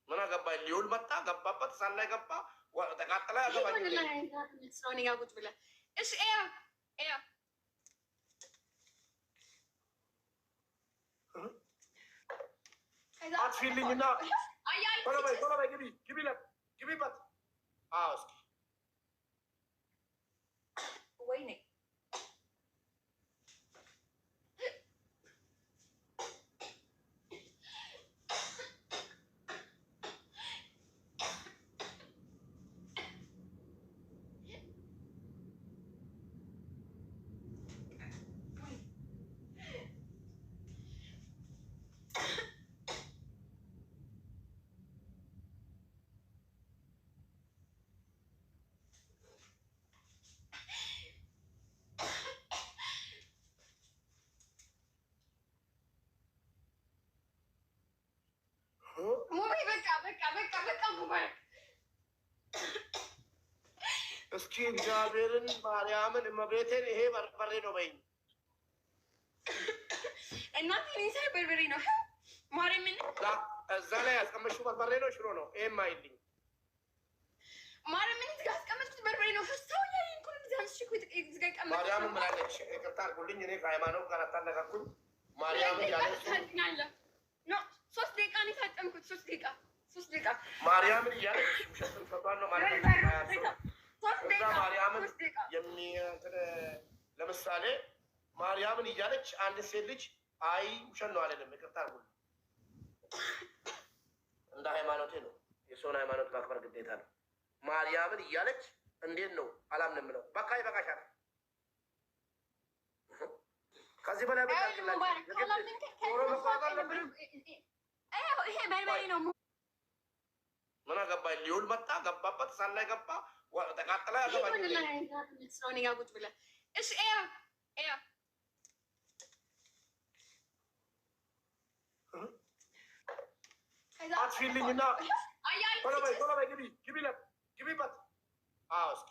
ምን አገባኝ? ሊውል መጣ ገባበት፣ ሳል ላይ ገባ፣ ተቃጠለ። አገባኝ። እኔ ጋር ቁጭ ብለህ እሺ። ያ ያ አጥፊልኝና ቶሎ በይ ቶሎ በይ፣ ግቢ ግቢ ግቢበት። አዎ እስኪ ወይኔ ሙቤ በቃ በቃ በቃ በቃ ሙባረክ። እስኪ እግዚአብሔርን ማርያምን እመቤቴን ይሄ በርበሬ ነው በይኝ። እናቴ እኔ ሳይ በርበሬ ነው ማርያምን። እዛ ላይ ያስቀመጥሽው በርበሬ ነው ሽሮ ነው? ይሄም አይልኝ። ማርያምን እዚህ ጋር ያስቀመጥኩት በርበሬ ነው። ሰው እያየኝ እኮ ነው። እዚህ አንስቼ እኮ እዚህ ጋር የቀመጥኩት። ማርያምን ምላለች? ይቅርታ አድርጉልኝ፣ እኔ ከሃይማኖት ጋር አታነካኩኝ። ማርያምን ያለች 3 ደቂቃ ነው የታጠምኩት። 3 ደቂቃ፣ 3 ደቂቃ። ማርያምን እያለች ውሸት ውሸቷን ነው ማለት ነው። ማርያምን ለምሳሌ ማርያምን እያለች አንድ ሴት ልጅ አይ ውሸት ነው አለንም። ይቅርታ አድርጉልኝ፣ እንደ ሃይማኖቴ ነው። የሰውን ሃይማኖት ማክበር ግዴታ ነው። ማርያምን እያለች እንዴት ነው አላምንም ብለው። በቃ ይበቃሻል። ከዚህ በላይ ይሄ በርበሬ ነው። ምን አገባኝ? ሊውል መጣ ገባበት፣ ሳል ላይ ገባ፣ ተቃጠለ። አገባኝ። እኔ ጋር ቁጭ ብለህ እሺ። ያ ያ አጥፊልኝና ቶሎ በይ ቶሎ በይ፣ ግቢ ግቢ ግቢበት። አዎ እስኪ